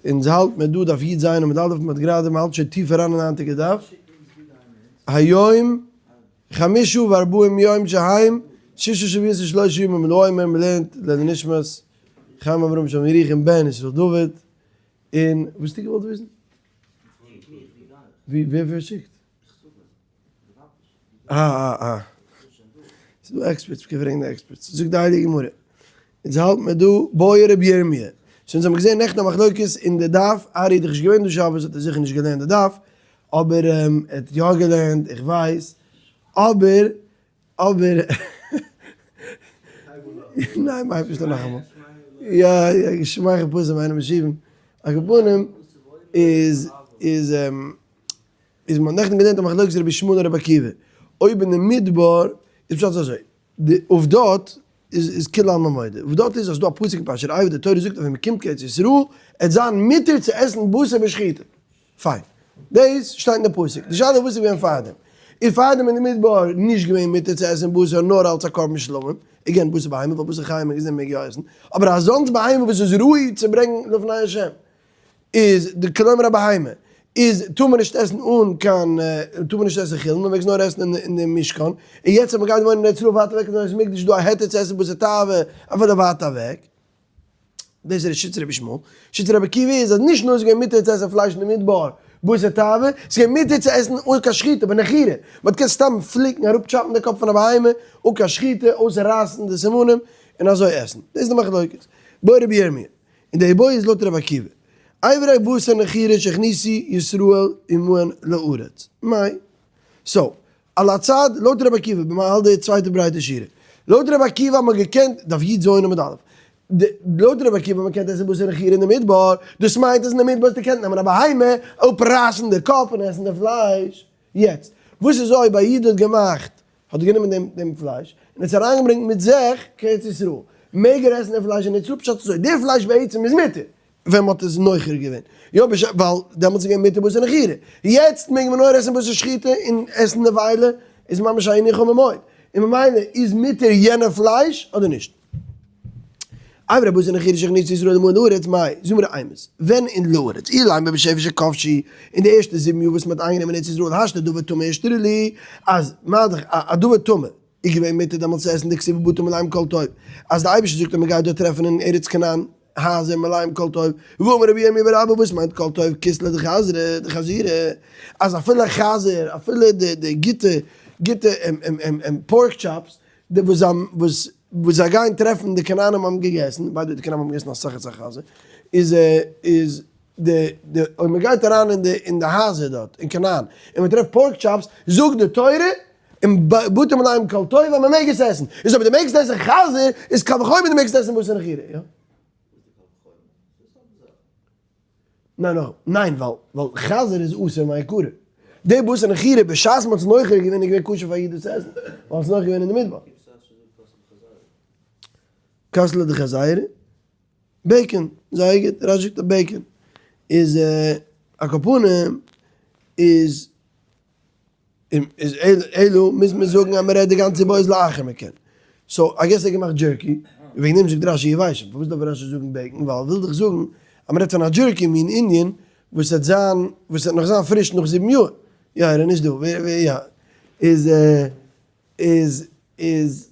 אונז האלט מיר דא דף י"ז עמוד א', מ'האט גראדע מ'האלט שוין טיף אריין אין היינטיגע דף, היום חמשה וארבעים יום שהם ששה שבועות ושלושה ימים לעומר, מ'לערנט לעילוי נשמת חיים אברהם שלום ירוחם בן ישראל דוד, און וואס האסטו געוואלט וויסן? ווי ווער ווער שיקט? אה אה אה. ס'איז דא experts, מ'קען פרעגן די experts. זאגט די הייליגע גמרא, אונז האלט מיר דא בעי רבי ירמיה. סאו אונז האבן געזען נעכטן א מחלוקת אין די דף, ארי איז דאך נישט געווען דא שבת האט ער זיכער נישט געלערנט די דף, אבער ער האט יא געלערנט, איך ווייס, אבער אבער ניין מ'הייבט נישט אן נאכאמאל. יא יא געשמאכע פסוק איינער משיבים. על כל פנים איז איז איז מ'האט נעכטן געלערנט א מחלוקת רבי ישמעאל און רבי עקיבא, אויב אין די מדבר איז פשט אזוי, די עובדות איז איז כולי עלמא מודה, עובדות איז אז ס'דא א פסוק אין פרשת ראה וואס די תורה זאגט אז ווען מ'קומט קיין ארץ ישראל עט זיין מותר צו עסן בשר בשחיטה, פיין, דאס שטייט אין די פסוק, די שאלה איז וואס איז געווען פארדעם, איז פארדעם אין די מדבר נישט געווען מותר צו עסן בשר נאר אלץ א קרבן שלמים, again בשר בהמה ווייל בשר חיה מ'האט געזען מ'מעג יא עסן, אבער אזאנס בהמה וואס איז ראוי צו ברענגן לפני השם. איז די כלומר א בהמה איז טאר מען נישט עסן אן קיין טאר מען נישט עסן חולין מען מעג עס נאר עסן אין די משכן און יעצט אז מען גייט וואוינען אין ארץ ישראל ווייט אוועק פון בית המקדש איז דא א היתר צו עסן בשר תאווה אפילו ווייט אוועק דאס איז שיטת רבי ישמעאל שיטת רבי עקיבא איז אז נישט נאר איז געווען מותר צו עסן פלייש אין די מדבר בשר תאווה ס'איז געווען מותר צו עסן אן קיין שחיטה בנחירה מען האט געקענט סתם פליקן אראפ chop ן די קאפ פון א בהמה אן קיין שחיטה אויסרייסן די סימנים און אזוי עסן דאס איז די מחלוקת בעי רבי ירמי'. און די איבעיא איז לויט רבי עקיבא. אברי בשר נחירה שהכניסו ישראל עמהן לארץ. מאי. so, על הצד, לויט רבי עקיבא, מען האלט די צווייטע ברייטע שורה. לויט רבי עקיבא האט מען געקענט, דף י"ז עמוד א', לויט רבי עקיבא האט מען געקענט עסן בשר נחירה אין די מדבר, דאס מיינט אז אין די מדבר האסטו געקענט נעמען א בהמה, אפרייסן די קאפ און עסן די פלייש. יעצט, וואס איז אויב א איד האט געמאכט האט ער גענומען דעם דעם פלייש און עס אריינגעברענגט מיט זיך קיין ארץ ישראל, מעג ער עסן דעם פלייש אין ארץ ישראל? פשט אזוי, דער פלייש בעצם איז מותר ווען מ'האט עס נוחר געווען, יא בש ווייל דעמאלטס איז געווען מותר בשר נחירה, יעצט מעג מען נאר עסן בשר שחיטה און עסן נבילה איז ממש א ענין חמור מאוד, און ממילא איז מותר יענע פלייש אדער נישט? אברי בשר נחירה שהכניסו ישראל עמהן לארץ מאי, זאג מיר אימת, ווען אין לארץ, אילימא בשבע שכבשו, אין די ערשטע זיבן יאר וואס מען האט איינגענומען ארץ ישראל, השתא דבר טמא אישתרי להו, אז מה דאך א דבר טמא איז געווען מותר דעמאלטס צו עסן דכתיב ובתים מלאים כל טוב, אז די אייבערשטער זאגט אז מען גייט דא טרעפן אין ארץ כנען הייזער מלאים כל טוב, ואמר רבי ירמי' בר אבא וואס מיינט כל טוב כסלא דחזרא דחזירא, אז אפילו חזיר אפילו די גוטע גוטע pork chops די וואס זיי וואס וואס זיי גייען טרעפן די כנענים האבן געגעסן, by the way די כנענים האבן געגעסן אסאך אסאך חזיר, איז איז די די אויב מען גייט אריין אין די אין די הייזער דארט אין כנען און מען טרעפט pork chops זאגט די תורה און בתים מלאים כל טוב אז מען מעג עס עסן, איז אויב די מעגסט עסן חזיר איז קל וחומר די מעגסט עסן בשר נחירה, יא? ניין נאך ניין ווייל ווייל חזיר איז אסור מעיקרא. די בשר נחירה בשעת מ'האט עס נוחר געווען איז געווען כשר פאר אידן צו עסן ווייל עס איז נאך געווען אין די מדבר. כסלא דחזירי, bacon, זייער גוט, רש"י זאגט אז bacon איז על כל פנים איז איז אלא מוז מען זאגן אז מען רעדט די גאנצע בויז לאחר מכן. so I guess ער האט געמאכט jerky, וועגן דעם זאגט רש"י יבשים, פארוואס דארף רש"י זאגן bacon, ווייל ער וויל דאך זאגן אז מען רעדט פון א jerky מין ענין וואס וועט זיין, וואס וועט נאך זיין פריש נאך זיבן יאר. יא ער איז נישט דא, ווער ווער יא. איז איז איז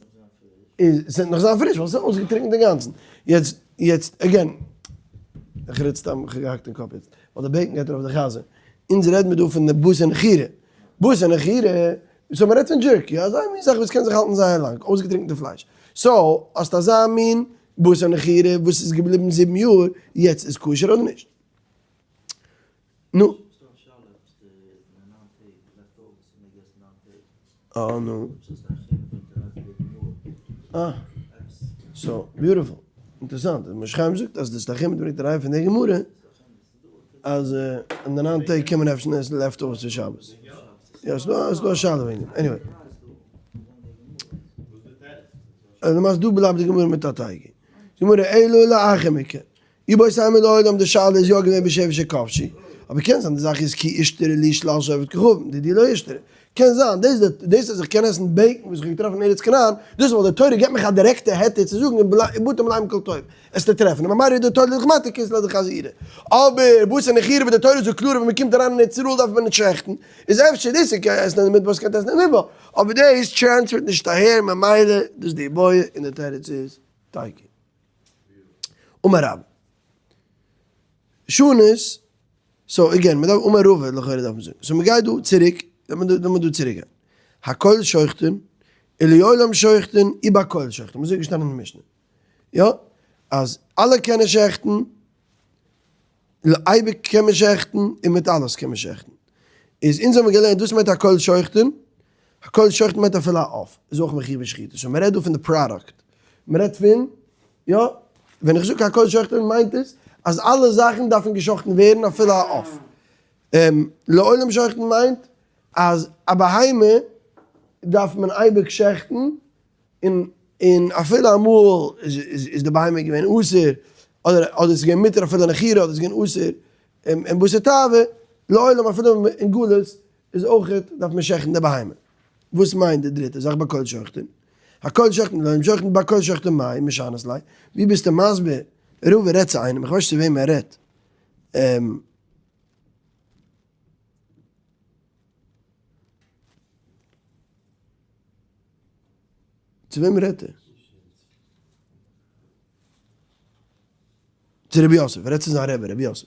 איז ס'וועט נאך זיין פריש ווייל ס'איז אויסגעטריקנט אינגאנצן. יעצט יעצט again, איך רעד סתם, איך האב געהאקט אין קאפ יעצט, ווייל די bacon גייט ארויף די חזיר. אונז רעד מיר דא פון די בשר נחירה. בשר נחירה, so מ'רעדט פון jerky, אזא מין זאך וואס קען זיך האלטן זייער לאנג, אויסגעטריקנטע פלייש. so, האסט אזא מין בשר נחירה וואס איז געבליבן זיבן יאר, יעצט איז כשר אדער נישט? נו. אה נו. אה. so, beautiful. אינטערעסאנט. משה חיים זאגט אז די שדי חמד ברענגט א ראיה פון די גמרא אז אין די ניין טעג קען מען אפשר עסן leftovers פון שבת. יא, ס'איז דא א שאלה וועגן דעם. anyway. למעשה דא בלייבט די גמרא מיט א תיקו. גמרא אלא לאחר מכן. איבעית אימא לעולם די שאלה איז יא געווען בשבע שכבשו, אבער קען זיין די זאך איז כי אישתרי להו שלל שעובד כוכבים, דידי לא אישתרי. קען זיין דאס דאס אז איך קען עסן bacon וואס איך האב געטראפן אין ארץ כנען, דאס ווייל די תורה געבט מיך א דירעקטע היתר צו זאגן ובאתם אל כל טוב עס צו טרעפן, און ממילא איז די תורה דאך מתיר כיס לד חזירה. אבער בשר נחירה וואס די תורה זאגט קלאר ווען מען קומט אריין אין ארץ ישראל דארף מען נישט שעכטן, איז אפשר דאס איז קען עסן אין די מדבר וואס קען עסן אין מדבר, אבער דאס transfer ט נישט אהער ממילא דאס איז די איבעיא און די תירוץ איז תיקו. אמר רב. שונות, so again, מ'דארף אמר רבא לכאורה דארף מען זאגן. so מ'גייט דא צוריק, לאמיר דא צוריק גיין. הכל שוחטין, ולעולם שוחטין, ובכל שוחטין. אזוי איז געשטאנען אין די משנה. יא? אז אלע קענען שעכטן, אייביג קען מען שעכטן, און מיט אלעס קען מען שעכטן. איז אונז האבן געלערנט וואס מיינט הכל שוחטין? הכל שוחטין מיינט אפילו א עוף איז אויך מחיוב בשחיטה. so מ'רעדט דא פון די product. מ'רעדט פון, יא, ווען איך זאג הכל שוחטין מיינט עס אז אלע זאכן דארפן געשחטן ווערן אפילו א עוף. לעולם שוחטין מיינט אז א בהמה דארף מען אייביג שעכטן, און און אפילו אמאל איז די בהמה געווען אסור, אדער אדער ס'איז געווען מותר אפילו נחירה אדער ס'איז געווען אסור אין בשר תאווה, לעולם אפילו אין גלות איז אויכעט דארף מען שעכטן די בהמה. וואס מיינט די דריטע זאך בכל שוחטין? הכל שוחטין לעולם שוחטין בכל שוחטין מאי משנת ליה? ווי ביסטו מסביר? רבא רעדט צו איינעם, איך ווייס נישט צו וועם ער רעדט. צו וועם רעדט ער? צו רבי יוסף, ער רעדט צו זיין רבי, רבי יוסף.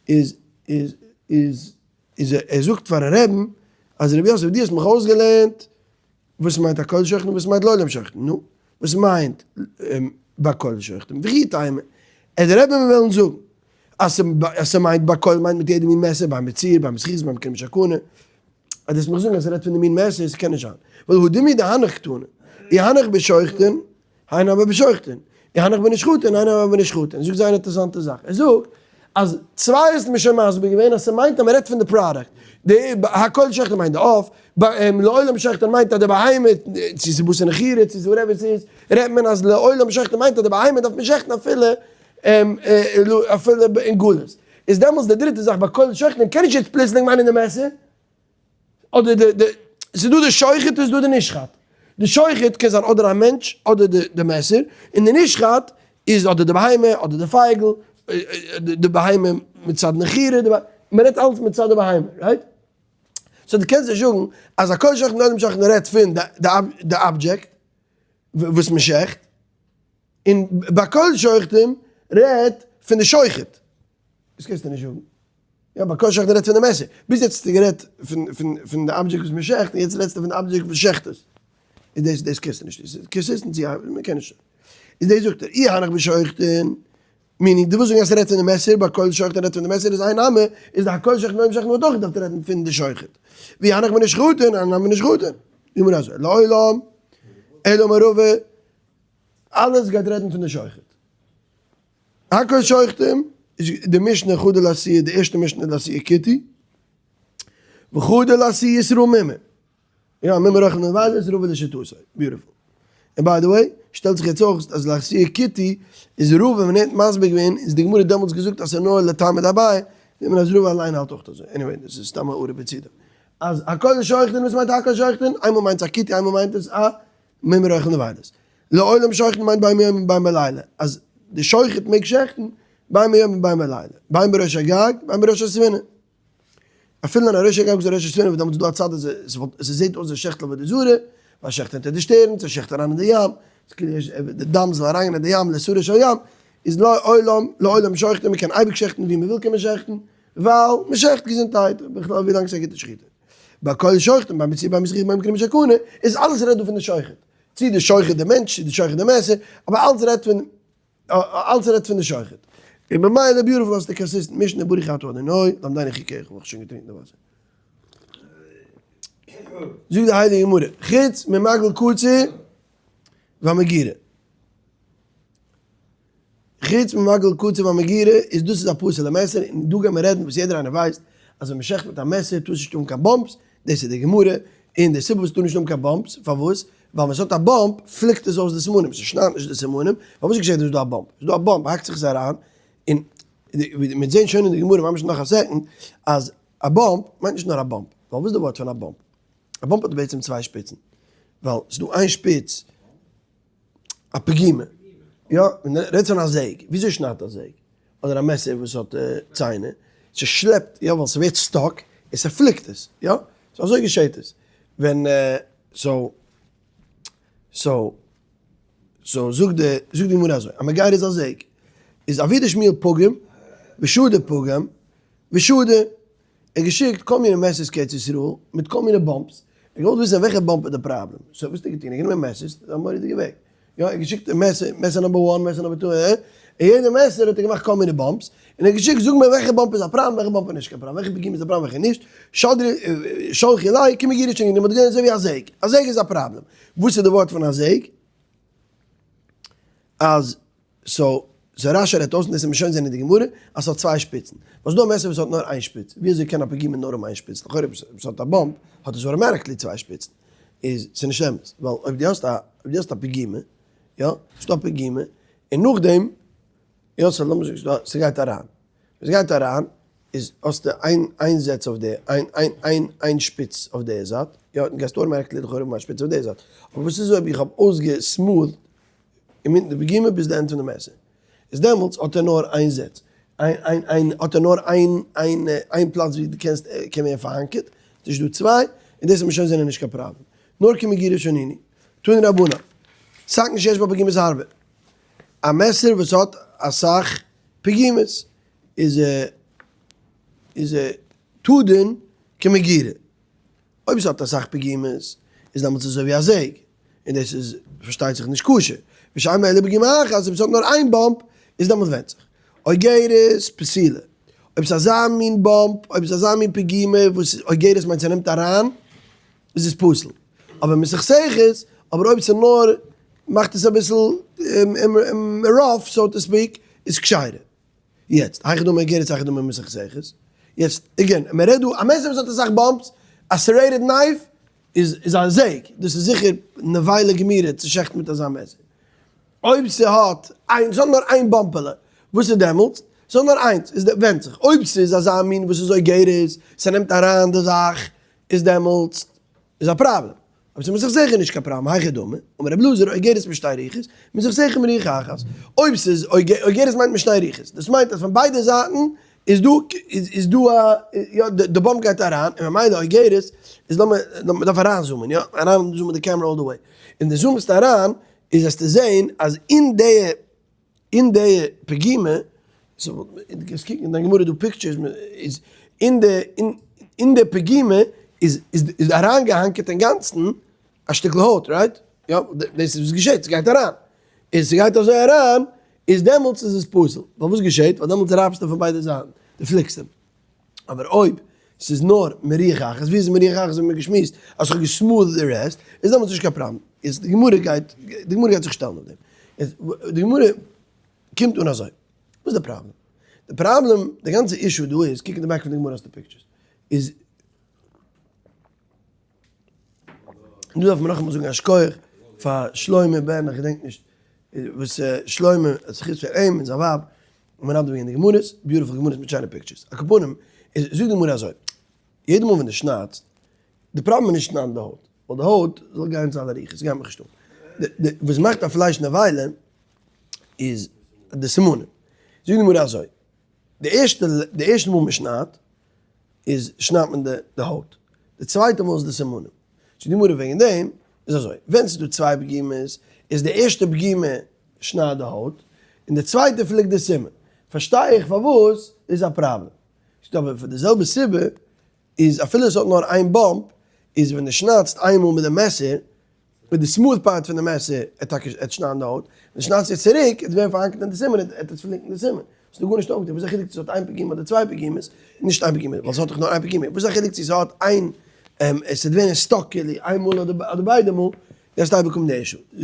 איז, איז, איז, איז ער זאגט פארן רעבן, אז רבי יוסף דו האסט מיך אויסגעלערנט וואס מיינט הכל שוחטין און וואס מיינט לעולם שוחטין, נו, וואס מיינט בכל שוחטין? וכי תימא, ער די רבי מיר וועלן זאגן אז ס'מיינט בכל מיינט מיט יעדע מין מעסער, ביים בציר, ביים זכות, ביים קרן משכונה, אז דאס מיך זאגן אז ס'רעדט פון די מין מעסער, ס'קען נישט זיין, ווייל הא דומיא דהנך קתני, אי הנך בשוחטין, היינו המה בשוחטין, אי הנך בנשחטין, היינו המה בנשחטין, זאגט זייער אינטערעסאנטע זאך, ער זאגט אז צוויי האסט מיר שוין מסביר געווען אז ס'מיינט אז מ'רעדט פון די product, די הכל שוחטין מיינט די עוף, לעולם שוחטין מיינט אז די בהמה, צו ס'איז בשר נחירה צו ס'איז whatever ס'איז, רעדט מען אז לעולם שוחטין מיינט אז די בהמה דארף מען שעכטן אפילו אפילו אין גלות. איז דעמאלטס די דריטע זאך בכל שוחטין קען נישט יעצט פלוצלינג מיינען די מעסער, אדער די די ס'איז דא די שוחט און ס'איז דא די נשחט. די שוחט קען זיין אדער א מענטש אדער די די מעסער, און די נשחט איז אדער די בהמה אדער די פייגל, די בהמה מצד נחירה, מען רעדט אלץ מצד די בהמה, right? so דו קענסט נישט זאגן אז הכל שוחטין לעולם שוחטין רעדט פון די object וואס מען שעכט, און בכל שוחטין רעדט פון די שוחט. דאס קענסטו נישט זאגן. יא, בכל שוחטין רעדט פון די מעסער. ביז יעצט האסטו גערעדט פון פון די object וואס מען שעכט, און יעצט רעדסטו פון די object וואס שעכט עס. איז דאס דאס קענסטו נישט. דאס איז consistency, מען קען נישט. איז דאס זאגט ער, אי הנך בשוחטין, meaning דו ווילסט זאגן אז ס'רעדט פון די מעסער, בכל שוחטין רעדט פון די מעסער, איז אין הכי נמי, איז די הכל שוחטין לעולם שוחטין וואלט אויך געדארפט רעדן פון די שוחט. ואי הנך בנשחטין, אין הכי נמי בנשחטין. גמרא אזוי, לעולם, אלא אמר רבא, אלעס גייט רעדן פון די שוחט. הכל שוחטין איז די משנה חדא לאתויי די ערשטע משנה איז לאתויי כותי וחדא לאתויי ישראל מומר. יא מומר אוכל נבילות רבא לשיטתו. beautiful. און by the way, שטעלט זיך יעצט אויס אז לאתויי כותי איז רבא ווען ער האט מסביר געווען איז די גמרא דעמאלטס געזאגט אז ס'איז נאר לטעמא דאביי, זעט מען אז רבא אליין האלט אויך אזוי. anyway דאס איז סתם א הערה בצידה. אז הכל שוחטין וואס מיינט הכל שוחטין? איינמאל מיינט עס א כותי איינמאל מיינט עס א מומר אוכל נבילות. לעולם שוחטין מיינט בין ביום ובין בלילה, אז די שוחט מעג שעכטן בין ביום ובין בלילה, בין בראש הגג בין בראש הספינה. אפילו אין א ראש הגג וואס איז ראש הספינה וואס דעמאלטס איז דא א צד אז עס וואלט עס זעט אויס אז ער שעכט לעבודה זרה, ווייל ער שעכט אונטער די שטערנס, ער שעכט אריין אין די ים, עס קען נישט די דם זאל אריינגיין אין די ים לסורו של ים, איז לעולם לעולם שוחטין, מען קען אייביג שעכטן ווי מען וויל קען מען שעכטן, ווייל מען שעכט געזונטהייט, בכלל ווי לאנג ס'איז א גוטע שחיטה. בכל שוחטין, בין בציר בין בזכוכית בין בכלי משכונה, איז אלעס רעדט דא פון די שוחט. צי די שוחט די מענטש, צי די שוחט די מעסער, אבער אלץ רעדט פון, אלץ רעדט פון די שוחט. און ממילא beautiful האסטו consistent משנה ברוך אתה אדוני, למדני חוקיך, האב איך שוין געטרינקען די וואסער. זאגט די הייליגע גמרא, חוץ ממגל קציר והמגירה. חוץ ממגל קציר והמגירה איז דאס איז א פסול'ע מעסער און דא גיימער רעדן וואס יעדער איינער ווייסט אז ווען מ'שעכט מיט א מעסער טאר עס נישט האבן קיין bumps, דאס איז די גמרא, און די סיבה וואס ס'טאר נישט האבן קיין bumps פארוואס? ווייל ווען ס'האט א bump פליקט עס אויס די סימנים, ס'שניידט נישט די סימנים, פארוואס געשעט ווען ס'איז דא א bump? ס'איז דא א bump האקט זיך עס אריין, און ווי מיר זעהן שוין אין די גמרא ממש נאך א second אז א bump מיינט נישט נאר א bump, ווייל וואס איז די ווארט פון א bump? א bump האט בעצם צוויי שפיצן, ווייל ס'איז דא איין שפיץ א פגימה, יא, ווען דו רעדסט פון א זעג, וויאזוי שניידט א זעג? אדער א מעסער וואס האט ציינער, ס'שלעפט, יא, ווייל ס'ווערט stuck און ס'פליקט עס, יא, so אזוי געשעט עס, ווען, so, so, so זאגט די, זאגט די גמרא אזוי, א מגירה איז א זעג, איז אבוה דשמואל פגים, ושדר פגם, ושדר, ער האט געשיקט כל מיני מעסערס קיין ארץ ישראל, מיט כל מיני bumps, ער האט געוואלט וויסן וועלכע bump איז די פראבלעם, so וואס האט ער געטון, ער האט גענומען מעסערס, דאס איז א מורא'דיגע וועג, יא, ער האט געשיקט מעסער, מעסער number one, מעסער number two, און יעדע מעסער האט ער געמאכט כל מיני bumps, און ער האט געשיקט זאג מיר וועלכע bump איז א פראבלעם, וועלכע bump איז נישט קיין פראבלעם, וועלכע פגימה איז א פראבלעם וועלכע נישט, שדרו שלחו ליה כמגירה שנינו, מען האט געזען אזוי ווי א זעג, א זעג איז א פראבלעם, וואס איז די ווארט פון א זעג? אז so so רש"י רעדט אויס, און דאס וועט מען שוין זען אין די גמרא, אז ס'האט צוויי שפיצן. ווייל ס'דא א מעסער וואס האט נאר איין שפיץ, ווי אזוי קען א פגימה נאר האבן איין שפיץ? לכאורה אויב ס'האט א bump האט עס automatically צוויי שפיצן. איז ס'נישט אמת, ווייל אויב דו האסט א אויב דו האסט א פגימה, יא, ס'דא א פגימה, און נאכדעם, יא, so לאמיר זאגן ס'דא, ס'גייט אריין. ווען ס'גייט אריין, איז האסטו איין איין זעץ אויף די איין איין איין איין שפיץ אויף די זייט, יא, דו גייסט automatically לכאורה האבן א שפיץ אויף די זייט. אבער וואס איז אויב איך האב אויסגעסמאאת'ד אינמיטן די פגימה ביז די end פון די מעסער, איז דעמאלטס האט ער נאר איין זעץ, איין איין איין האט ער נאר איין איין איין פלאץ ווי דו קענסט קען ווערן פארהאנקערט, ס'נישט דא צוויי, און דאס וועט מען שוין זען איז נישט קיין פראבלעם. נאר כמגירה שנינו. תנו רבנן. סכין שיש בה פגימות הרבה. א מעסער וואס האט אסאך פגימות איז איז תדון כמגירה. אויב עס האט אסאך פגימות איז דעמאלטס אזוי ווי א זעג, און דאס איז פארשטייט זיך נישט כשר, ושאין בה אלא פגימה אחת, אויב עס האט נאר איין bump איז דעמאלטס ווענדט זיך. אוגרת פסולה, אויב עס איז אזא מין bump, אויב עס איז אזא מין פגימה וואס אוגרת מיינט ס'נעמט אריין, איז עס פסול. אבער מסכסכת, אבער אויב ס'איז נאר מאכט עס אביסל rough so to speak, איז כשרה. יעצט, היכי דמי אוגרת היכי דמי מסכסכת. יעצט, again, מען רעדט דא, א מעסער וואס האט אסאך bumps, א serrated knife, איז איז א זעג, דאס איז זיכער נבילה גמירה צו שעכטן מיט אזא מעסער. אויב ס'האט איין, ס'האט נאר איין באמפעלע, וואס איז דעמאלטס? ס'האט נאר איינס, איז ווענדט זיך, אויב ס'איז אזא מין וואס איז אוגרת, ס'נעמט אריין די זאך, איז דעמאלטס איז א פראבלעם. אבער ס'איז זיך זיכער נישט קיין פראבלעם, היכי דמי, אמר רבי אלעזר אוגרת משתי רוחות, מסכסכת מרוח אחת, אויב ס'איז אוגרת מיינט משתי רוחות, דאס מיינט אז פון ביידע זייטן איז דא איז דא א יא די bump גייט אריין, און ממילא אוגרת איז לאמיר מ'דארף אריינזומען יא, אריינזומען די קעמרע all the way, און די זומסט אריין איז וועסטו זעהן אז אין די אין די פגימה, so דו קענסט קוקן אין דיין גמרא דא pictures, איז אין די אין די פגימה איז איז אריינגעהאנקערט אינגאנצן א שטיקל הויט, right? יא, דאס איז וואס געשעט, ס'גייט אריין, און ס'גייט אזוי אריין, איז דעמאלטס איז עס פסול, ווייל וואס געשעט, ווייל דעמאלטס רייבסטו פון ביידע זייטן, דו פליקסט אים. אבער אויב ס'איז נאר מרוח אחת, ווי איז מרוח אחת האבן מיר געשמועסט אז כ'האב געסמאאת'ד די rest, איז דעמאלטס נישט קיין פראבלעם. איז די גמרא גייט, די גמרא גייט זיך שטעלן אויף דעם. איז די גמרא קומט אן אזוי. וואס איז די פראבלעם? די פראבלעם, די גאנצע issue דא איז, קוק אין די back פון די גמרא האסטו pictures, איז, דא דארף מען נאכאמאל זאגן א שכוח פאר שלמה בן, איך געדענק נישט וואס שלמה, זכות פאר אים און זיין ווייב, מרמז געווען די גמרות, beautiful גמרות מיט שיינע pictures. על כל פנים, איז זאגט די גמרא אזוי, יעדע מאל ווען דו שניידסט, די פראבלעם איז נישט שניידן די הויט, ווייל די הויט זאל גיין צו אלע רוחות, ס'גייט מיך נישט אן. די וואס מאכט א פלייש נבילה איז די סימנים. זאגט די גמרא אזוי, די ערשטע די ערשטע מאל מען שניידט, איז שניידט מען די הויט, די צווייטע מאל איז די סימנים. זאגט די גמרא וועגן דעם איז אזוי, ווען ס'איז דא צוויי פגימות, איז די ערשטע פגימה שניידט די הויט, און די צווייטע פליקט די סימן. פארשטיי איך פארוואס איז א פראבלעם. זאגט אבער פאר די זעלבע סיבה איז אפילו עס האט נאר איין bump, איז ווען די שניידסט איינמאל מיט די מעסער, מיט די smooth part פון די מעסער, עט טאקע עט שניידן די הויט, ווען די שניידסט איר צוריק, עט ווערן פארהאנקערט אין די סימן, עט עס פליקן די סימן. ס'איז דא גארנישט אויפגעטון, וואס איז א חילוק צו ס'האט איין פגימה אדער צוויי פגימות, נישט איין פגימה, ווייל ס'האט דאך נאר איין פגימה, וואס איז א חילוק צו ס'האט איין, עס וועט ווערן stuck כאילו איין מאל אדער ביידע מאל, גייסטו אייביג האבן די issue.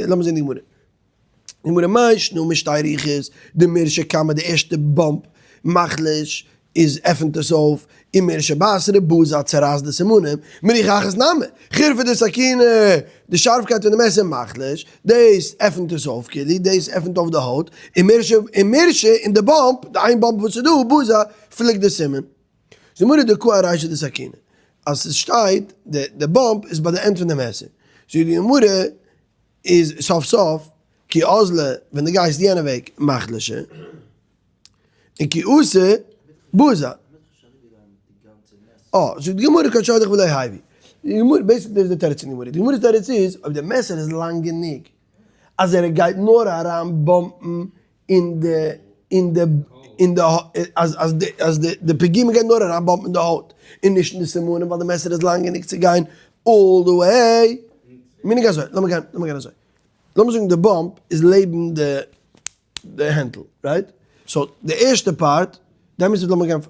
לאמיר זען די גמרא. די גמרא מאי שנא משתי רוחות, דמרישא קמא די ערשטע bump מחליש איז עפענט עס אויף, ומרישא בתרא בזע צערייסט די סימנים, מרוח אחת נמי, חורפא דסכינא, די שארפקייט פון די מעסער מחליש, דאס עפענט עס אויף כאילו, דאס עפענט אויף די הויט, ומרישא ומרישא און די bump, די איין bump וואס איז דא, בזע, פליקט די סימן. זאגט די גמרא דקא ארישא דסכינא. אז ס'שטייט די bump איז ביי די end פון די מעסער. זאגט די גמרא איז סוף סוף כי אזלא ווען דו גייסט יענע וועג מחלשא און כי אתא בזע. אה, זאגט די גמרא כגון שהולך ולא הביא. די גמרא, basically דאס איז די תירוץ פון די גמרא. די גמרא'ס תירוץ איז אויב די מעסער איז לאנג גענוג אז ער גייט נאר אריין bump ן אין די אין די אין די אז אז די אז די די פגימה גייט נאר אריין bump ן אין די הויט און נישט אין די סימנים ווייל די מעסער איז לאנג גענוג צו גיין all the way. meaning אזוי, לאמיר גיין לאמיר גיין אזוי. לאמיר זאגן די bump איז לעבן די די הענטל, right? so די ערשטע part, דעמאלטס איז לאמיר גיין.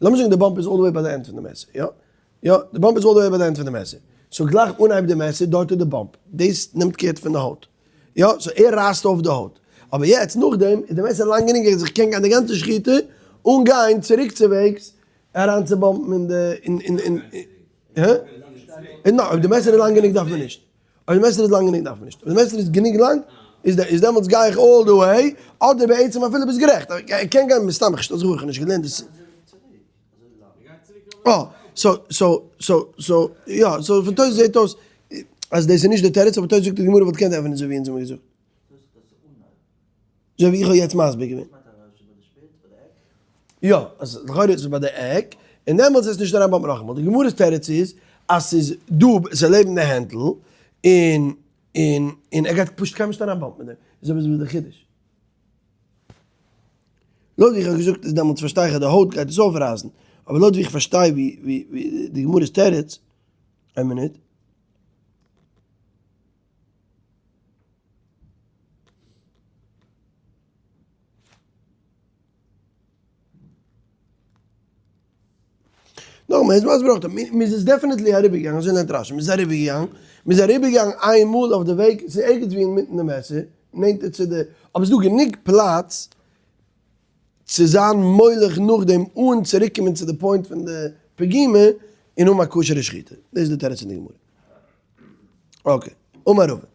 לאמיר זאגן די bump איז all the way ביי די end פון די מעסער, יא? יא, די bump איז all the way ביי די end פון די מעסער. so גלייך אנהייב די מעסער, דארט איז די bump. דאס נעמט care פון די הויט. יא, so ער רייסט אויף די הויט. אבער יעצט נאכדעם איז די מעסער לאנג גענוג אז איך קען גיין די גאנצע שחיטה אן גיין צוריקצוועגס אריינצו bump ן אין די אין אין אין הא? נא, אויב די מעסער איז לאנג גענוג דארף מען נישט. אויב די מעסער איז לאנג גענוג דארף מען נישט, אויב די מעסער איז גענוג לאנג איז איז דעמאלטס גיי איך all the way, אדער בעצם אפילו ביסט גערעכט, ער קען גיין מסתם, איך שטעל זיך פאר איך האב נישט געלערנט דאס. אה, so so so so יא, so פון תוס' זעט אויס אז דאס איז נישט די תירוץ, אבער תוס' זאגט די גמרא וואלט געקענט ענטפערן אזוי ווי אונז האבן געזאגט. אזוי ווי איך האב יעצט מסביר געווען. יא, אז לכאורה איז עס ביי די עק, און דעמאלטס איז עס נישט אריין ביים נאכאמאל. די גמרא'ס תירוץ איז אז ס'איז דא, ס'איז לעבן די הענטל, און און און ער גייט פשוט קיינמאל נישט אריין bump ן מיט דעם. איז אויב אזוי וואס איז די חידוש? לויט ווי איך האב געזאגט איז דעמאלטס פארשטיי איך אז די הויט גייט עס אויפרייסן, אבער לויט ווי איך פארשטיי ווי ווי די גמרא'ס תירוץ, איין מינוט. נאכאמאל, איז וואס ברויך מען? מ'איז עס definitely אריבערגעגאנגען, אזוי לערנט רשי, מ'איז אריבערגעגאנגען, מ'איז אריבערגעגאנגען איין מאל אויף די וועג, ס'איז ערגעץ ווי אינמיטן די מעסער, נענטער צו די, אבער ס'איז דא גענוג פלאץ צו זיין מולך נאכדעם אן צוריקקומען צו די point פון די פגימה און האבן א כשר'ע שחיטה. דאס איז די תירוץ פון די גמרא. okay, אמר רבא.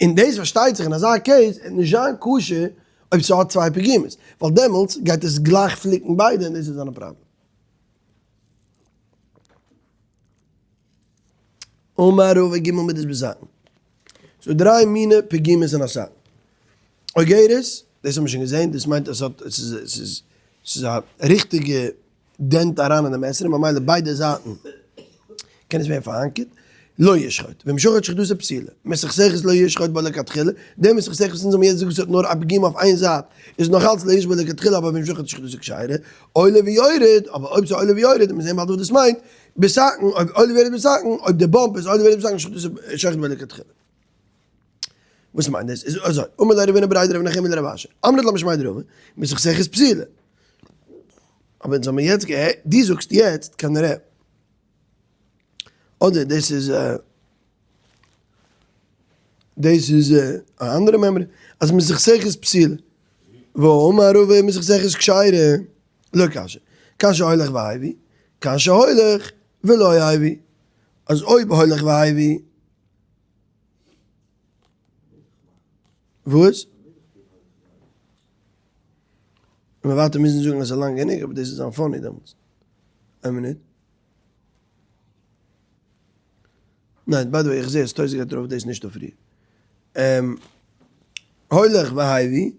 און דאס פארשטייט זיך אין אזא case וועט נישט זיין כשר אויב ס'האט צוויי פגימות, ווייל דעמאלטס גייט עס גלייך פליקן ביידע און דאס איז זיין פראבלעם. אמר רבא ג' מידות בסכין. ס'דא דריי מיני פגימות אין א סכין. אוגרת, דאס האבן מיר שוין געזען, דאס מיינט אז ס'האט, ס'איז ס'איז א ריכטיגע dent אריין אין די מעסער און ממילא ביידע זייטן קען עס ווערן פארהאנקערט, לא ישחוט, ואם שחט שחיטתו פסולה, מסוכסכת לא ישחוט בה לכתחילה, די מסוכסכת וואס אונז האבן יעצט געזאגט ס'האט נאר א פגימה אויף איין זייט איז נאך אלץ לא ישחוט בה לכתחילה אבער ואם שחט שחיטתו כשרה, עולה ויורד, אבער אויב ס'איז עולה ויורד, מיר זעהן באלד וואס דאס מיינט, בסכין, אויב עולה ויורד בסכין, אויב די bump איז עולה ויורד בסכין שחיטתו שוחט בה לכתחילה. וואס מיינט דאס? איז אזוי, אמר ליה רב הונא בריה דרב נחומי לרב אשי, אמרת לה משמיה דרבא, מסוכסכת פסולה. אבער אונז האמיר יעצט געהערט, דו זאגסט יעצט כנראה, אדער דאס איז דאס איז א אנדערע מימרא, אז מסוכסכת פסולה, והאמר רבא מסוכסכת כשרה, לא קשיא, כאן שהולך והביא, כאן שהולך ולא הביא, אז אויב הולך והביא, וואס? און מ'וואלט מוזן זאגן אז ס'איז לאנג גענוג, אבער דאס איז זיין funny דעמאלטס. איין מינוט. ניין, by the way, איך זע אז תוס' גייט ארויף דאס נישט אויף פריער. הולך והביא,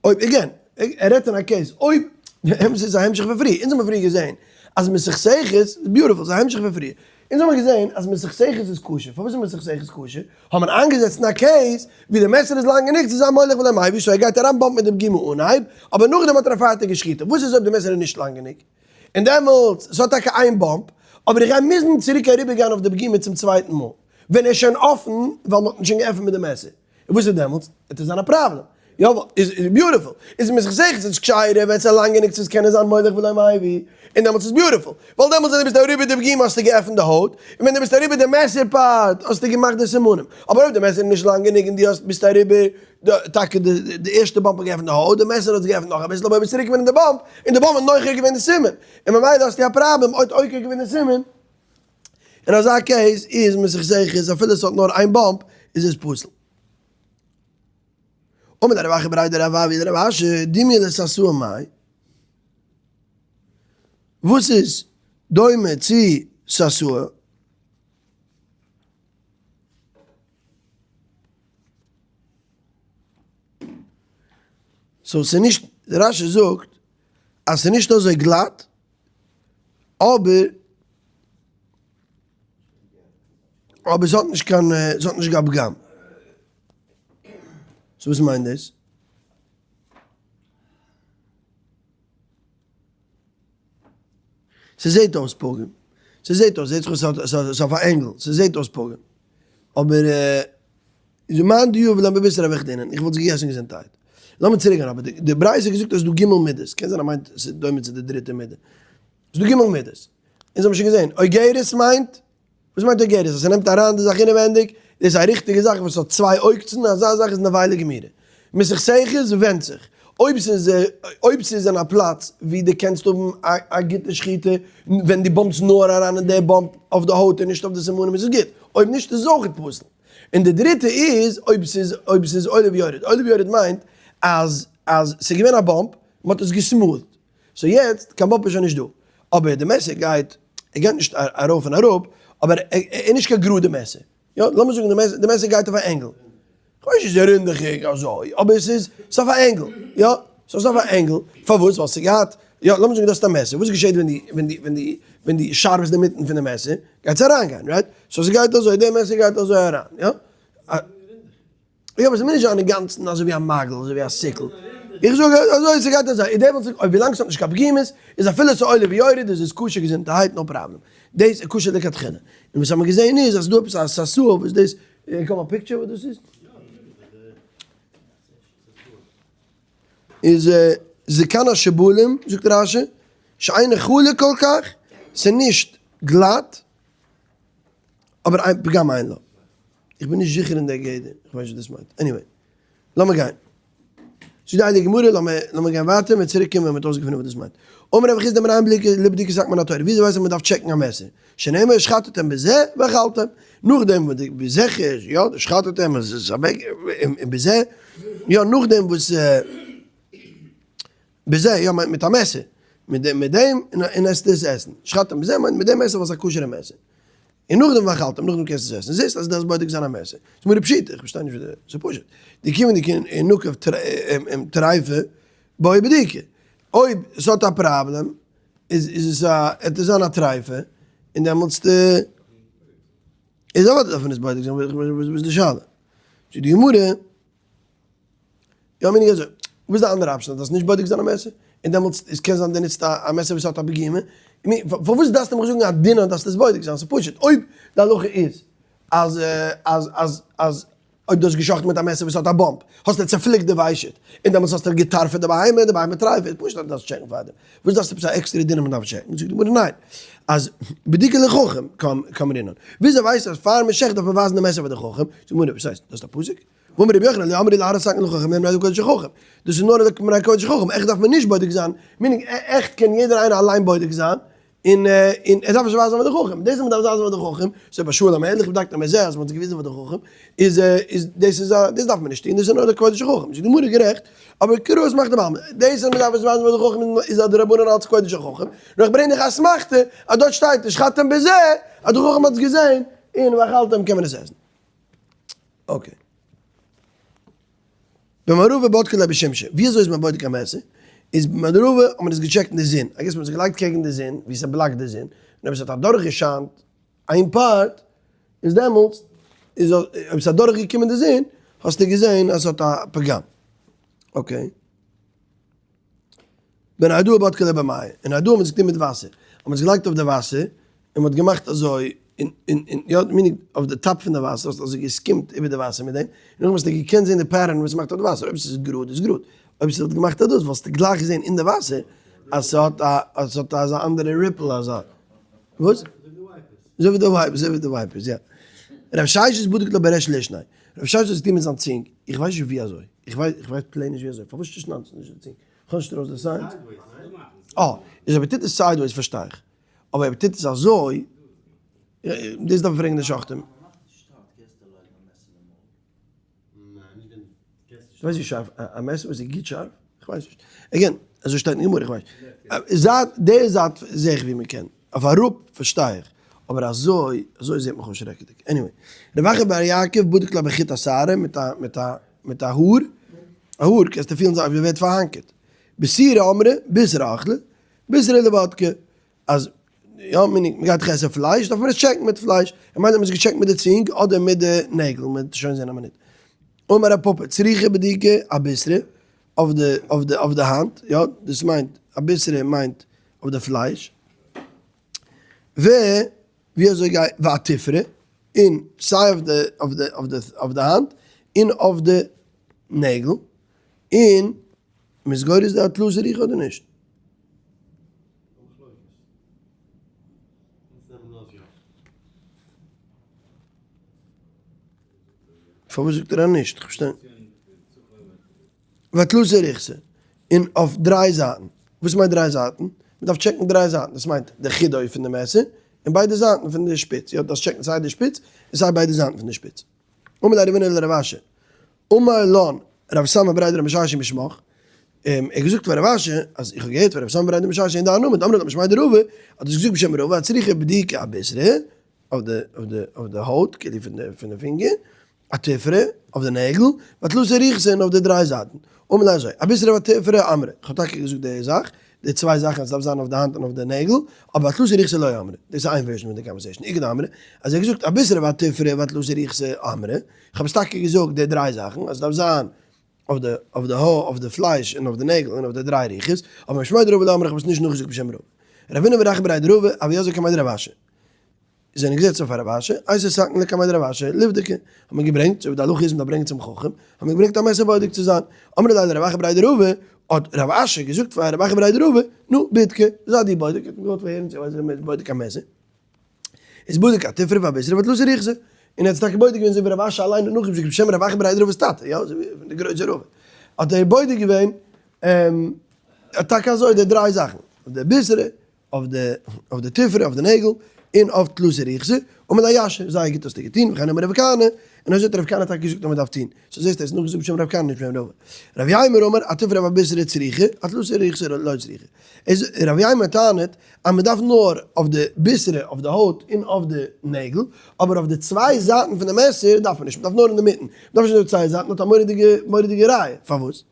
אויב, again, ער רעדט אין א case, אויב, אמת איז א המשך פון פריער, אונז האבן פריער געזען אז מסוכסכת, beautiful, ס'איז א המשך פון פריער, אונז האבן געזען אז מסוכסכת איז כשר, פארוואס איז מסוכסכת כשר? האט מען איינגעזעצט אין א case ווי די מעסער איז לאנג גענוג צו זיין מולך ולא מביא, so ער גייט אריין bump ן מיט די פגימה אנהייב, אבער נאכדעם האט ער א פארטיגע שחיטה, וואס איז אויב די מעסער איז נישט לאנג גענוג? און דעמאלטס, ס'האט טאקע איין bump, אבער איך גיי מוזן צוריק אריבערגיין אויף די פגימה צום צווייטן מאל, ווען ער איז שוין אפן, ווייל מ'האט אים שוין געעפנט מיט די מעסער. און וואס איז דעמאלטס? וועט עס זיין א פראבלעם. יא, איז beautiful. איז מסוכסכת איז כשרה ווען ס'איז לאנג גענוג צו עס קענען זיין מולך ולא מביא, און דעמאלטס איז beautiful. ווייל דעמאלטס ווען דו ביסט אריבער די פגימה האסטו געעפנט די הויט, און ווען דו ביסט אריבער די מעסער part האסטו געמאכט די סימנים. אבער אויב די מעסער איז נישט לאנג גענוג און דו האסט ביסט אריבער די טאקע די די ערשטע bump האט געעפנט די הויט, די מעסער האט געעפנט נאך אביסל אבער ביסט צוריק געווען אין די bump, און די bump האט נוחר געווען די סימן. און ממילא האסטו א פראבלעם אויב האט עוקר געווען די סימן. אין אזא case איז מסוכסכת אפילו עס האט נאר איין bump איז עס פסול. אמר ליה רב אחא בריה דרב אבהו לרב אשי, דומיא לסתאי מאי? וואס איז? דומה צו ססוע. so ס'איז נישט, רש"י זאגט אז ס'איז נישט אזוי גלאט, אבער אבער ס'האט נישט קיין, ס'האט נישט קיין פגם. so וואס מיינט דאס? ס'זעהט אויס פגום. ס'זעהט אויס, זעהט זיך אויס ס'איז אויף א angle, ס'זעהט אויס פגום. אבער איז מאן דיהו ולא מבשר אביך דינן, איך וואלט עס געגעסן געזונטהייט. לאמיר צוריק גיין אבער די ברייתא האט געזאגט אז ס'איז דא ג' מידות, קען זיין ער מיינט ס'איז דומה צו די דריטע מידה. ס'איז דא ג' מידות. אונז האבן שוין געזעהן, אוגרת מיינט וואס מיינט אוגרת? אז ס'נעמט אריין די זאך אינעווענדיג, דאס איז א ריכטיגע זאך וואס האט צוויי עוקצן, אזא זאך איז נבילה גמירה. מסוכסכת ווענדט זיך, אויב ס'איז אויב ס'איז אין א פלאץ ווי דו קענסט האבן א גוטע שחיטה, ווען דו bump סט נאר אריין אין די bump אויף די הויט און נישט אויף די סימנים איז עס גוט, אויב נישט איז עס אויך פסול. און די דריטע איז אויב ס'איז אויב ס'איז עולה ויורד, עולה ויורד מיינט אז אז ס'איז געווען א bump, מ'האט עס גע smooth ט, so יעצט קיין bump איז שוין נישט דא, אבער די מעסער גייט, ער גייט נישט ארויף און אראפ, אבער ער איז נישט קיין גראדע מעסער, יא לאמיר זאגן די מעסער גייט אויף א angle, כ'ווייס נישט צו רינדעכיג אזוי, אבער עס איז אויף א angle, יא ס'איז אויף א angle, פארוואס? ווייל ס'גייט, יא לאמיר זאגן דו האסט א מעסער, וואס געשעט ווען די ווען די ווען די ווען די שארפסט די מיטן פון די מעסער, גייט עס אריינגיין, right? so ס'גייט אזוי, די מעסער גייט אזוי אריין, יא? יא אבער ס'מוז נישט זיין אינגאנצן אזוי ווי א מעגל אזוי ווי א sickle, איך זאג אזוי ס'גייט אזוי, איז דעמאלטס אויב ווילאנג ס'האט נישט קיין פגימות איז אפילו ס'איז עולה ויורד איז עס כשר געזונטערהייט no problem, דאס איז כשר לכתחילה, און וואס האמיר געזעהן איז אז ס'דא עפעס א ססוע וואס דאס, איך האב א picture וואס דאס איז? איז זקן השבלים זאגט רש"י שאינו חלק כל כך, ס'איז נישט גלאט אבער אין פגם אין לו. איך בין נישט זיכער אין דער גדר, איך ווייס נישט וואס דאס מיינט, anyway, לאמיר גיין. זאגט די הייליגע גמרא, לאמיר גיין ווייטער, מיר צוריק קומען ווען מ'האט אויסגעפונען וואס דאס מיינט. אמר רב חסדא מנין בליקה לבדיקת סכנה מן התורה, וויאזוי ווייסט מען מ'דארף טשעקן א מעסער? שנאמר ושחטתם בזה ואכלתם, נאכדעם וואס די בזה יא, ושחטתם עס איז אוועק, און בזה, יא, נאכדעם וואס בזה, יא מיינט מיט א מעסער, מיט דעם מיט דעם און עסט עס עסן, שחטתם בזה מיינט מיט דעם מעסער וואס איז א כשר'ע מעסער, און נאכדעם ואכלתם, נאכדעם קענסטו עס עסן, זעסט אז דארפסט בודק זיין א מעסער, ס'איז מיר פשיטא, איך פארשטיי נישט ווי די, ס'איז פשוט, דכיון דנקב טריפה בעי בדיקה, אויב ס'האט א פראבלעם איז איז עס א, עט עס זיין א טריפה, און דעמאלטס איז אוודאי דארף מען עס בודק זיין, וואס איז די שאלה? זאגט די גמרא. יא מיין איך אזוי, וואס איז די אנדערע option אז דארפסט נישט בודק זיין א מעסער, און דעמאלטס איז קען זיין די נוצט א מעסער וואס האט א פגימה, פארוואס דארפסטו מיך זאגן א דין אז דארפסט עס בודק זיין, ס'איז פשוט, אויב די הלכה איז אז אז אז אז אויב דו האסט געשאכטן מיט א מעסער וואס האט א bump, האסטו צעפליקט די ושט, און דעמאלטס האסטו געטארפעט די בהמה, די בהמה טרייף איז פשוט אז דו דארפסט טשעקן פארדעם, וואס דארפסטו עפעס א עקסטערע דין אז מ'דארף טשעקן, זאגט די גמרא ניין, אז בדיקה לחכם קאמרינן, וויאזוי ווייסטו אז פאר מ'שעכט דארף מען ווייזן די מעסער פאר די חכם, זאגט די גמרא וואס הייסט, דאס איז א פסוק? ואמר רבי יוחנן לא אמרו להראות סכין לחכם אלא למראה קודש חכם, דאס איז נאר למראה קודש חכם, עכט דארף מען נישט בודק זיין, meaning עכט קען יעדער איינער אליין בודק זיין, און און ער דארף נישט ווייזן פאר די חכם, דאס אז מען דארף ווייזן פאר די חכם, ס'איז ביי שאול המלך בדקת מזה אז מען האט עס געוויזן פאר די חכם, איז איז דאס איז א דאס דארף מען נישט טון, דאס איז נאר לכבודו של חכם, זאגט די גמרא גערעכט, אבער קרא אסמכתא בעלמא, דאס אז מען דארף עס ווייזן פאר די חכם איז א דרבנן אלץ כבודו של חכם, נאר איך ברענג דיך אסמכתא אז דארט שטייט ושחטתם בזה אז די חכם האט עס געזען, און ואכלתם קען מען עס עסן. okay. במערבא בדקו ליה בשמשא, ווי אזוי איז מען בודק א מעסער? איז במערבא האט מען עס געטשעקט אין די זון, I guess מען האט עס געלייגט קעגן די זון, ווי ס'בלאקט די זון, און אויב עס האט אדורכגעשיינט איין part, איז דעמאלטס איז אויב ס'איז אדורכגעקומען די זון, האסטו געזען אז ס'האט א פגם. okay. בנהרדעא בדקו ליה במיא, אין נהרדעא האט מען עס געטון מיט וואסער, האט מען עס געלייגט אויף די וואסער, און מ'האט געמאכט אזוי, און און און יא, meaning אויף די top פון די וואסער האסטו אזוי געסקימט איבער די וואסער מיט דעם, און נאכדעם האסטו געקענט זען די pattern וואס ס'מאכט אויף די וואסער, אויב ס'איז גראד איז גראד, אויב ס'האט געמאכט א דאס וואלסטו גלייך געזען אין די וואסער אז ס'האט א אז ס'האט אזא אנדערע ripple אזא, וואס? אזוי ווי די wipers, אזוי ווי די wipers, יא. רב ששת בדק ליה בריש לישניה, רב ששת האט עס געטון מיט זיין צונג, איך ווייס נישט ווי אזוי, איך ווייס איך ווייס plain נישט ווי אזוי, פארוואס שניידסטו נישט די צונג? כ'האב נישט ארויס די science. אה, איז אויב ער טוט עס sideways פארשטיי איך. אבער אויב ער טוט עס אזוי, דאס דארף מען פרעגן די שוחטים. כ'ווייס נישט שארף, א מעסער וואס איז גוט שארף? כ'ווייס נישט. again, אזוי שטייט אין גמרא, כ'ווייס נישט. זייט, די זייט זעה איך ווי מ'קען. אויף אראפ פארשטיי איך, אבער אזוי, אזוי זעט מיך אויס שרעקעדיג. Anyway, רב אחא בר יעקב בדק לה בחוט השערה מיט א מיט א מיט א האר, א האר קענסטו פילן זיי ווי ווערט פארהאנקערט. בסירא אמרי, בישרא אכלה, בישרא לבדקה, אז יא meaning מ'גייט דאך עסן פלייש דארף מען עס טשעקן מיט פלייש, איך מיין אז מ'האט עס געטשעקט מיט די צונג אדער מיט די נעגל, מ'וועט שוין זען א מינוט. אמר רב פפא, צריכה בדיקה אבישרא, אויף די אויף די אויף די האנט, יא, דאס מיינט אבישרא מיינט אויף די פלייש, ו ווי אזוי גייט ואתפרא, און סיי אויף די אויף די אויף די אויף די האנט און אויף די נעגל, און מ'איז גורס די אתלתא ריחא אדער נישט? פארוואס זאגט ער אז נישט? איך פארשטיי נישט. ואתלתא ריחתא, און אויף דריי זייטן. וואס מיינט דריי זייטן? מען דארף טשעקן דריי זייטן, דאס מיינט די חידוי פון די מעסער, און ביידע זייטן פון די שפיץ. יא, דארפסט טשעקן סיי די שפיץ, און סיי ביידע זייטן פון די שפיץ. אמר ליה רבינא לרב אשי, אמר לן רב סמא בריה דרב משרשיא משמך, ער האט געזאגט פאר רב אשי, אז איך האב געהערט פון רב סמא בריה דרב משרשיא אין דיין נאמען, דאמרי לה משמיה דרבא, האט עס געזאגט בשם רבא, הצריכה בדיקה אבישרא, אויף די אויף די אויף די הויט, כאילו פון די פון די פינגער, אתפרא, אויף די נעגל, ואתלתא ריחתא און אויף די דריי זייטן. אמר ליה אזוי, אבישרא ואתפרא אמרי, איך האב טאקע געזאגט די זאך, די צוויי זאכן אז עס דארף זיין אויף די האנט און אויף די נעגל, אבער אתלתא ריחתא לא אמרי, דאס איז איין version פון די conversation, איכא דאמרי, אז ער האט געזאגט אבישרא ואתפרא ואתלתא ריחתא אמרי, איך האב עס טאקע געזאגט די דריי זאכן, אז עס דארף זיין אויף די אויף די האר, אויף די פלייש און אויף די נעגל און אויף די דריי רוחות, אבער משמיה דרבא לא אמרי איך האב עס נישט נאכגעזאגט בשם רבא. רבינא ורב אחא בריה דרבא, הוו אזלי קמיה דרב אשי. זענען געזעצן פאר רב אשי, אייתי סכין לקמיה דרב אשי, לבדוקה, האט מען געברענגט, אזוי ווי די הלכה איז מען דארף ברענגען צום חכם, האט מען געברענגט א מעסער בודק צו זיין, אמר ליה לרב אחא בריה דרבא, האט רב אשי געזאגט פאר רב אחא בריה דרבא, נו, בדקה, זיי דו בודק, האט מען געוואלט פארהערן צו ווייל מען איז בודק א מעסער, איז בדק אתפרא ואבישרא ואתלתא ריחתא, און ער האט עס טאקע בודק געווען אזוי ווי רב אשי אליין האט נאכגעזאגט בשם רב אחא בריה דרבא'ס טאטע, יא, אזוי ווי די גרויסע רבא, האט ער בודק געווען טאקע אזוי די דריי זאכן, די בישרא, אויף די אויף די תפרה, אויף די נעגל, און אויף תלתא ריחתא, אמר ליה יישר, זייער גוט האסטו געטון, וכן אמר רב כהנא, און אזוי האט רב כהנא טאקע געזאגט אז מען דארף טון, so זעסטו ער איז נאכגעזאגט בשם רב כהנא נישט בשם רבא. רב יימר אמר, אתפרא ואבישרא צריכא, אתלתא ריחתא לא צריכא. איז רב יימר טענה'ט אז מען דארף נאר אויף די בישרא, אויף די הויט און אויף די נעגל, אבער אויף די צוויי זייטן פון די מעסער דארף מען נישט, מען דארף נאר אינדערמיטן, מען דארף נישט אויף די צוויי זייטן, האט א מורא'דיגע מורא'דיגע ראיה, פארוואס?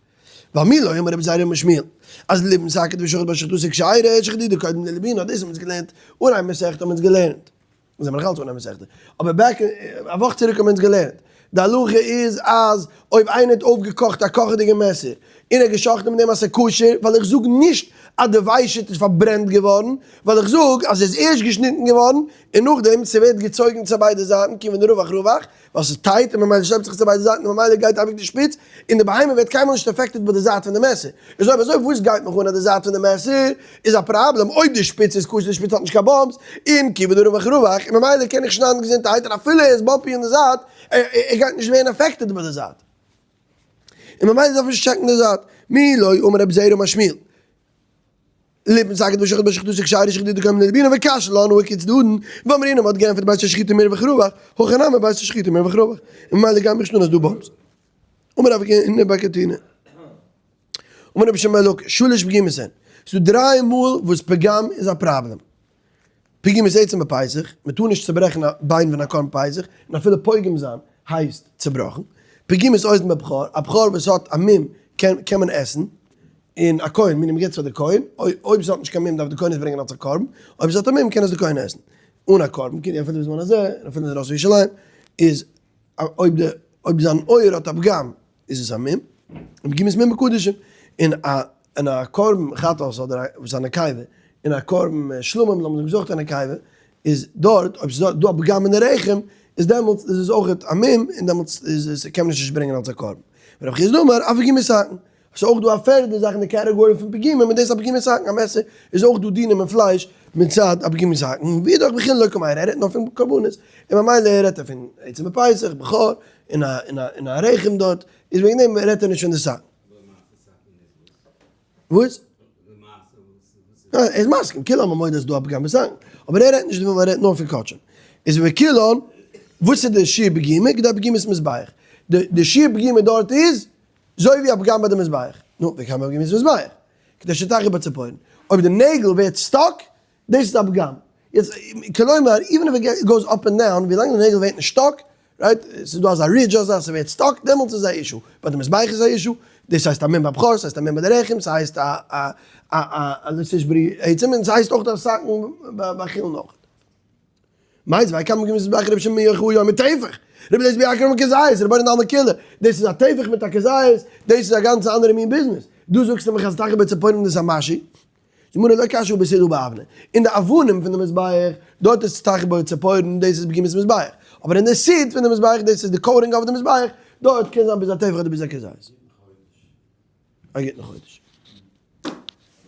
ווייל מי לא אמר רבי זירא אמר שמואל אז ליבון סכין ושחט בה שחיטתו כשרה שחדידה קודם לליבונה דאס האבן אונז געלערנט אנהייב מסכת האבן אונז געלערנט אונז זעמער נאכאלץ אנהייב מסכת אבער back א וואך צוריק האבן אונז געלערנט די הלכה איז אז אויב איינער האט אויפגעקאכט א קאכעדיגע מעסער און ער האט געשחט'ן מיט דעם אז ס'איז כשר ווייל איך זאג נישט אז די ושט איז פארברענט געווארן ווייל איך זאג אז עס איז ערשט געשניטן געווארן און נאכדעם ס'ווערט געצויגן צו ביידע זייטן כיוון דרווח רווח ווייל ס'איז tight און ממילא שלעפט זיך עס צו ביידע זייטן און ממילא גייט אייביג די שפיץ און די בהמה ווערט קיינמאל נישט affected ביי די זייט פון די מעסער. איז אויב אזוי וואס גייט מיך אן אז די זייט פון די מעסער איז א פראבלעם אויב די שפיץ איז כשר די שפיץ האט נישט קיין bumps און כיוון דרווח רווח און ממילא קען איך שניידן געזונטערהייט און אפילו ער איז bumpy אין די זייט ער גייט נישט ווערן affected ביי די זייט און ממילא דארף מען נישט טשעקן די זייט. מי לא אמר רבי זירא אמר שמואל. ליבון סכין ושחט בה שחיטתו כשרה שחידודא קודם לליבונה וקשה לן האי כצדדין ואמרינן מ'האט געענטפערט בית השחיטה מרווח רווח הכא נמי בית השחיטה מרווח רווח און ממילא גייט מיך נישט אן אז דא bumps. אמר רב הונא בר קטינא אמר רבי שמעון בן לקיש שלש פגימות הן ס'דא דריי מאל וואס פגם איז א פראבלעם פגימת עצם בפסח מ'טאר נישט צוברעכן א ביין פון א קרבן פסח און אפילו פוגם זיין הייסט צובראכן פגימת אוזן בבכור א בכור וואס האט א מום קען מען עסן און א כהן, meaning מ'געבט עס פאר די כהן, אויב עס האט נישט קיין מום דארף די כהן עס ברענגען אלס א קרבן, אויב עס האט א מום קען עס די כהן עסן אן א קרבן, כאילו אפילו בזמן הזה, און אפילו אין ראש ירושלים, איז אויב די אויב זיין אויער האט א פגם איז עס א מום, און פגימת מום בקדשים, און א און א קרבן חטאת אדער א וואס איז א נקבה, און א קרבן שלמים לאמיר זאגן וואס איז אויך א נקבה, איז דארט אויב ס'איז דא א פגם אין די רחם איז דעמאלטס איז עס אויך א מום און דעמאלטס איז עס קען מען עס נישט ברענגען אלס א קרבן. ורב חסדא אמר אף פגימת סכין. ס'איז אויך דא א פערדע זאך אין די קעטעגארי פון פגימה, מיט דאס א פגימת סכין, א מעסער, איז אויך דא דינים אין פלייש מצד א פגימת סכין, ואידך בחולין לא קמיירי, ער רעדט נאר פון קרבנות, און ממילא רעדט ער פון עצם בפסח, בכור, און א און א און א רחם דארט, איז וועגן דעם רעדט ער נישט פון די סכין. וואס? ער איז מסכים, כולם מודה אז ס'דא א פגם בסכין, אבער ער רעדט נישט דערפון ווייל ער רעדט נאר פון קדשים. איז וכולן, וואס איז די שיעור פגימה? כדי פגימת מזבח. די שיעור פגימה דארט איז אזוי ווי א פגם ביי די מזבח. נו, ווי קען מען פגימת מזבח? כדי שתחי בציפורן. אויב די נעגל ווערט stuck, דאס איז א פגם. יעצט, כלומר, even if it goes up and down, ווילאנג די נעגל ווערט נישט stuck, right, ס'איז דא אזא ridge אזא, ס'ווערט stuck, דעמאלטס איז א issue. ביי די מזבח איז א issue, דאס הייסט א מום בבכור, ס'הייסט א מום ביי די רחם, ס'הייסט א א א א לא תשברו עצם, און ס'הייסט אויך א סכין ביי חולין אויך. מיתיבי כמה פגימות מזבח רבי שמעון בן יוחאי אומר טפח, רבי אליעזר בן יעקב אומר כזית, רבנן דאמרי קולא, דאס איז א טפח מיט א כזית, דאס איז א גאנצע אנדערע מין ביזנעס. דא זאגסטו מיך אז תחת בציפורן איז א משהו. גמרא לא קשיא הא בסיד הא באבני, אין די אבנים פון די מזבח, דארט איז תחת בציפורן, דאס איז פגימות מזבח, אבער אין די סיד פון די מזבח, דאס איז די coating אויף די מזבח, דארט קען זיין ביז א טפח אדער ביז א כזית. א גוטן חודש.